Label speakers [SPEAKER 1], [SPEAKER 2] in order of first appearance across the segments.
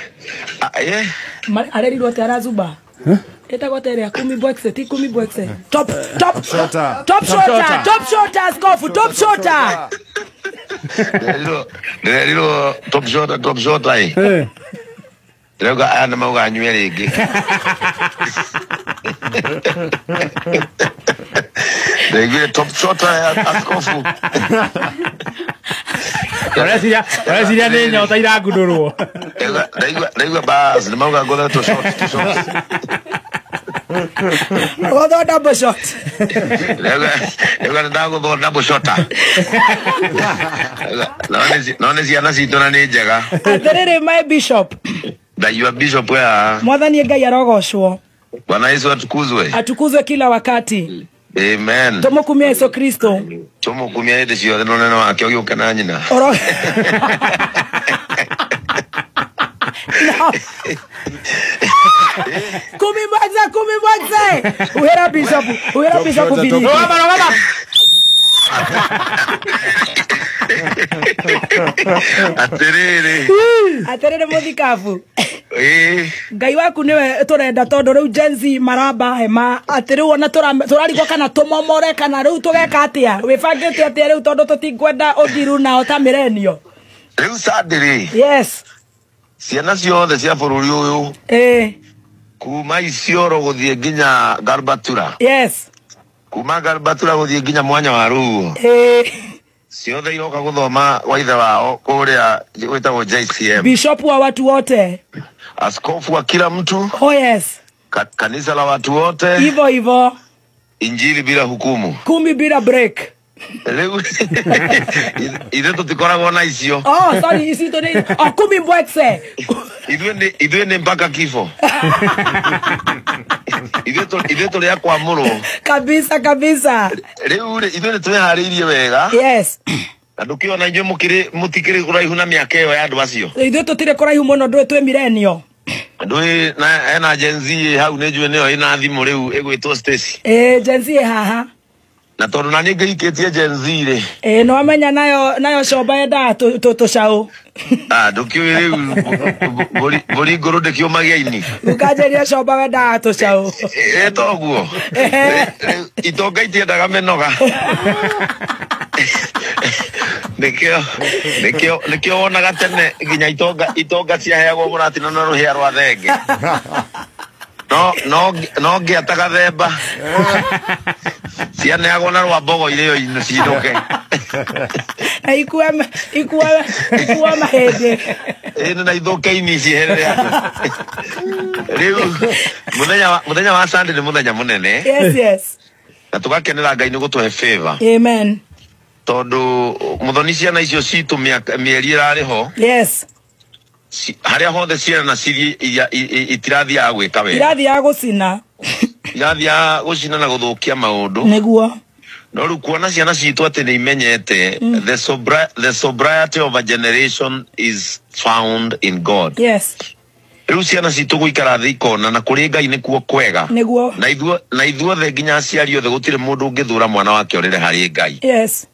[SPEAKER 1] Eh.
[SPEAKER 2] Arerirwo atä arazuba ĩtagwo atĩa ĩrĩa kumi bwexe ti kumi bwexe top top
[SPEAKER 3] Shota.
[SPEAKER 2] top shota top shota askofu top shota.
[SPEAKER 1] Ndĩrerirwo top shota top shota ĩ.
[SPEAKER 3] Eh.
[SPEAKER 1] Ndĩrauga aya nĩ mauga nyue rĩngĩ. Ndaiguire top shota ya askofu.
[SPEAKER 4] Ũreciria nĩ nyota irangundũrwo.
[SPEAKER 1] Ndaigua bas nĩ mauga ngũthe tũ shot tũ shot.
[SPEAKER 2] Gũthwo double shot.
[SPEAKER 1] Ndaigua nĩ ndagũthwo double shota. No nĩ ciana citũ na nĩ njega.
[SPEAKER 2] Atĩrĩrĩ my bishop.
[SPEAKER 1] Ndaigua bishop ya
[SPEAKER 2] Mwathani Ngai arogocwo.
[SPEAKER 1] Bwana Yesu atukuzwe.
[SPEAKER 2] Atukuzwe kila wakati.
[SPEAKER 1] Amen.
[SPEAKER 2] Tũmũkumie Yesu Kristo.
[SPEAKER 1] Tũmũkumia hĩndĩ ciothe na ũnene wake ũgĩũke na nyina.
[SPEAKER 2] Oro. No. Kumi mbwekse, kumi mbwekse. Uhera bishop, uhera
[SPEAKER 3] Top
[SPEAKER 2] bishop
[SPEAKER 3] shota, top
[SPEAKER 2] Billy.
[SPEAKER 4] Rũgama, rũgama.
[SPEAKER 1] Atĩrĩrĩ.
[SPEAKER 2] Atĩrĩrĩ mũthikabu.
[SPEAKER 1] Ĩĩ.
[SPEAKER 2] Ngai waku niwe tũrenda tondũ rĩu Gen Z maramba hema atĩ rĩu ona tũrarigwo kana tũmomore kana rĩu tũgeka atĩa wĩbangĩte atĩa rĩu tondũ tũtingwenda ũthiru nao ta mirenio.
[SPEAKER 1] Rĩu Sunday rĩ.
[SPEAKER 2] Yes.
[SPEAKER 1] Ciana ciothe cia bũrũri ũyũ
[SPEAKER 2] Eh.
[SPEAKER 1] kuma Isiolo gũthiĩ nginya Garbatura.
[SPEAKER 2] Yes.
[SPEAKER 1] Kuma Garbatura gũthiĩ nginya mwanya wa Ruo.
[SPEAKER 2] Eh.
[SPEAKER 1] Ciothe iroka gũthoma gwa ithe wao kũrĩa gwĩtagwo JCM.
[SPEAKER 2] Bishop wa watu wote.
[SPEAKER 1] Askofu wa kila mtu.
[SPEAKER 2] Oh yes.
[SPEAKER 1] Kanisa la watu wote.
[SPEAKER 2] Hivyo hivyo.
[SPEAKER 1] Injili bila hukumu.
[SPEAKER 2] Kumi bila break.
[SPEAKER 1] Rĩu ithuĩ tũtikoragwo na icio.
[SPEAKER 2] Oh sorry, ici tũrĩ oh kumi mbwekse.
[SPEAKER 1] Ithuĩ nĩ mpaka kifo. Ithuĩ tũrĩ a kwamũrwo.
[SPEAKER 2] Kabisa kabisa.
[SPEAKER 1] Rĩu rĩ ithuĩ nĩ twĩharĩirie wega.
[SPEAKER 2] Yes.
[SPEAKER 1] Na ndũkĩona inyuĩ mũtikĩrĩ kũraihu na mĩaka ĩyo ya andũ acio.
[SPEAKER 2] Ithuĩ tũtirĩ kũraihu mũno ndũĩ twĩ mirenio.
[SPEAKER 1] Ndũĩ na ena Gen Z hau nĩ njũĩ nĩyo ĩna thimũ rĩu ĩgwĩtwo Stacy.
[SPEAKER 2] Eh, Gen Z haha.
[SPEAKER 1] Na tondũ na niĩ ngĩhikĩtie Gen Z rĩ.
[SPEAKER 2] Eh, no amenya nayo comba yendaga tũcaũ.
[SPEAKER 1] Ah, ndũkĩũĩ rĩu mbũri ngũrũ ndĩkĩũmagia ini.
[SPEAKER 2] Ũkanjĩria comba wendaga tũcaũ.
[SPEAKER 1] Ĩ toguo. Itonga itiendaga mĩnoga. Nĩkĩo wonaga tene nginya itonga ciaheagwo mũratina na rũhĩa rwa thenge. No ngĩata gathemba. Cianeagwo na rwa mbogo irĩo cinũke.
[SPEAKER 2] Na ikue mahĩndĩ.
[SPEAKER 1] Ĩĩ na ithũke ini cieherere andũ. Rĩu mũthenya wa Sunday nĩ mũthenya mũnene.
[SPEAKER 2] Yes, yes.
[SPEAKER 1] Na tũgakenera Ngai nĩ gũtũhe favor.
[SPEAKER 2] Amen.
[SPEAKER 1] Tondũ mũthoni ciana icio citũ mĩeri ĩrarĩ ho.
[SPEAKER 2] Yes.
[SPEAKER 1] Harĩa hothe ciana cithiĩ itirathiaga gwĩka wega.
[SPEAKER 2] Irathiaga gũcina.
[SPEAKER 1] Irathiaga gũcina na gũthũkia maũndũ.
[SPEAKER 2] Nĩguo.
[SPEAKER 1] No rĩu kuona ciana citũ atĩ nĩ imenyete the sobriety of a generation is found in God.
[SPEAKER 2] Yes.
[SPEAKER 1] Rĩu ciana citũ gũikara thĩ ikona na kũrĩ Ngai nĩkuo kwega.
[SPEAKER 2] Nĩguo.
[SPEAKER 1] Na ithuothe nginya aciari othe gũtirĩ mũndũ ũngĩthũra mwana wake ũrĩre harĩ Ngai.
[SPEAKER 2] Yes.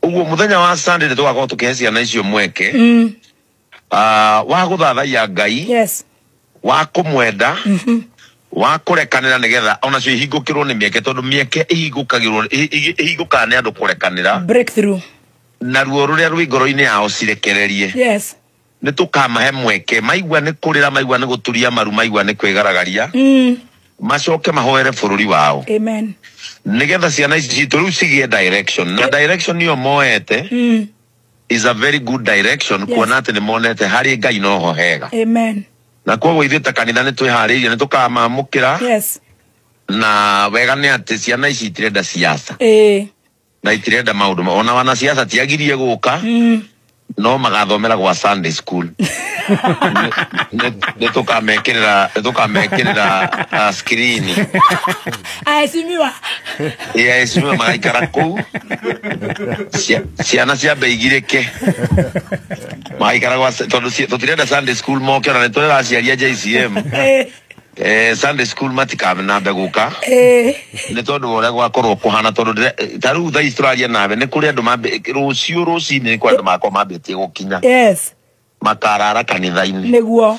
[SPEAKER 1] Ũguo mũthenya wa Sunday nĩ tũgakorwo tũkĩhe ciana icio mweke. Wa gũthathaiya Ngai.
[SPEAKER 2] Yes.
[SPEAKER 1] Wa kũmwenda. Wa kũrekanĩra nĩgetha onacio ihingũkĩrwo nĩ mĩeke tondũ mĩeke ĩhingũkaga nĩ andũ kũrekanĩra.
[SPEAKER 2] Breakthrough.
[SPEAKER 1] Na ruo rũrĩa rwĩ ngoro-inĩ yao cirekererie.
[SPEAKER 2] Yes.
[SPEAKER 1] Nĩ tũkamahe mweke maigua nĩ kũrĩra maigua nĩ gũturia maru maigua nĩ kwĩgaragaria. Macoke mahoere bũrũri wao.
[SPEAKER 2] Amen.
[SPEAKER 1] Nĩgetha ciana ici citũ rĩu cigĩe direction. Na direction ĩyo moete is a very good direction.
[SPEAKER 2] Yes.
[SPEAKER 1] Kuona atĩ nĩ monete harĩ Ngai noho hega.
[SPEAKER 2] Amen.
[SPEAKER 1] Na koguo ithuĩ ta kanitha nĩ twĩharĩirie nĩ tũkamamũkĩra.
[SPEAKER 2] Yes.
[SPEAKER 1] Na wega nĩ atĩ ciana ici itirenda siasa.
[SPEAKER 2] Eh.
[SPEAKER 1] Na itirenda maũndũ ona wanasiasa tiagirie gũka. No magathomera gwa Sunday school. Nĩ tũkamekĩrĩra screen.
[SPEAKER 2] Aheshimiwa.
[SPEAKER 1] Ĩ aheshimiwa magaikara kũu. Ciana ciambe igirĩke. Magaikara gwa tondũ tũtirenda Sunday school moke ona nĩ tũrera aciari a JCM. Sunday school matikanambe gũka. Nĩ tondũ wa ũrĩa gwakorwo kũhana tondũ ta rĩu thaa ici tũraria nawe nĩ kũrĩ andũ rũciũ rũcinĩ nĩ kũrĩ andũ magakorwo mambĩtie gũkinya.
[SPEAKER 2] Yes.
[SPEAKER 1] Makarara kanitha-inĩ.
[SPEAKER 2] Nĩguo.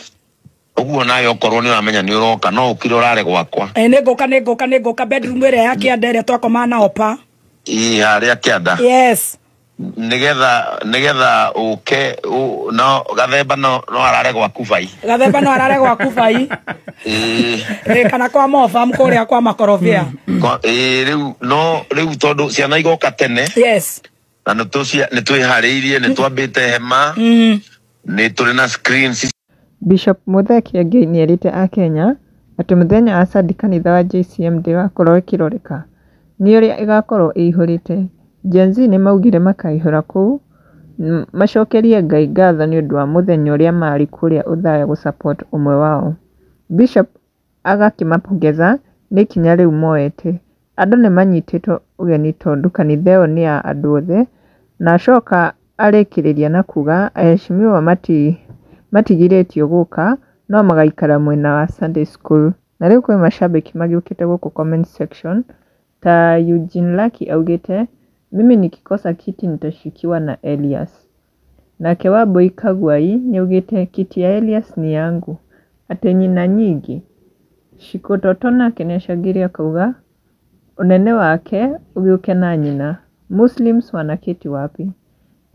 [SPEAKER 1] Ũguo nawe okorwo nĩ ũramenya nĩ ũroka no ũkire ũrare gwakwa.
[SPEAKER 2] Nĩ ngũka, nĩ ngũka, nĩ ngũka bedroom ĩrĩa ya kĩanda ĩrĩa twakomaga na opa.
[SPEAKER 1] Ii harĩa kĩanda.
[SPEAKER 2] Yes.
[SPEAKER 1] Nigetha ũke no gathemba no arare gwaku bai.
[SPEAKER 2] Gathemba no arare gwaku bai.
[SPEAKER 1] Ĩĩ.
[SPEAKER 2] Kana kwa mofam kũrĩa kwa makorobia.
[SPEAKER 1] Ĩĩ rĩu no rĩu tondũ ciana igoka tene.
[SPEAKER 2] Yes.
[SPEAKER 1] Na nĩ twĩharĩirie, nĩ twambĩte hema. Nĩ tũrĩ na screens.
[SPEAKER 3] Bishop Muthee Kiengei nĩerĩte akenya atĩ mũthenya wa Sunday kanitha wa JCM ndĩgakorwo ĩkĩroreka nĩ ũrĩa ĩgakorwo ĩihũrĩte. Gen Z nĩmaugire makaihũra kũu macokerie Ngai ngatho nĩũndũ wa mũthenya ũrĩa marĩ kũrĩa Othaya gũ support ũmwe wao. Bishop agakĩmapongeza nĩ ikinya rĩu moete. Andũ nĩmanyitĩtwo ũgeni tondũ kanitha ĩyo nĩ ya andũ othe na acoka arĩkĩrĩria na kuga aheshimiwa matigirĩtio gũka no magaikara mwena wa Sunday school. Na rĩu kwĩ mashabiki magĩũkĩte gũkũ comment section ta Eugene Lucky augĩte mimi nikikosa kiti nitashikiwa na Elias. Nake Wambui Kaguai nĩaugĩte kiti ya Elias ni yangu atĩ nyina nyingi. Shiko Toto nake nĩacangĩire akauga ũnene wake ũgĩũke na nyina. Muslims wanaketi wapi?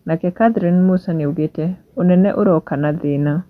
[SPEAKER 3] Nake Catherine Musa nĩaugĩte ũnene ũroka na thĩna.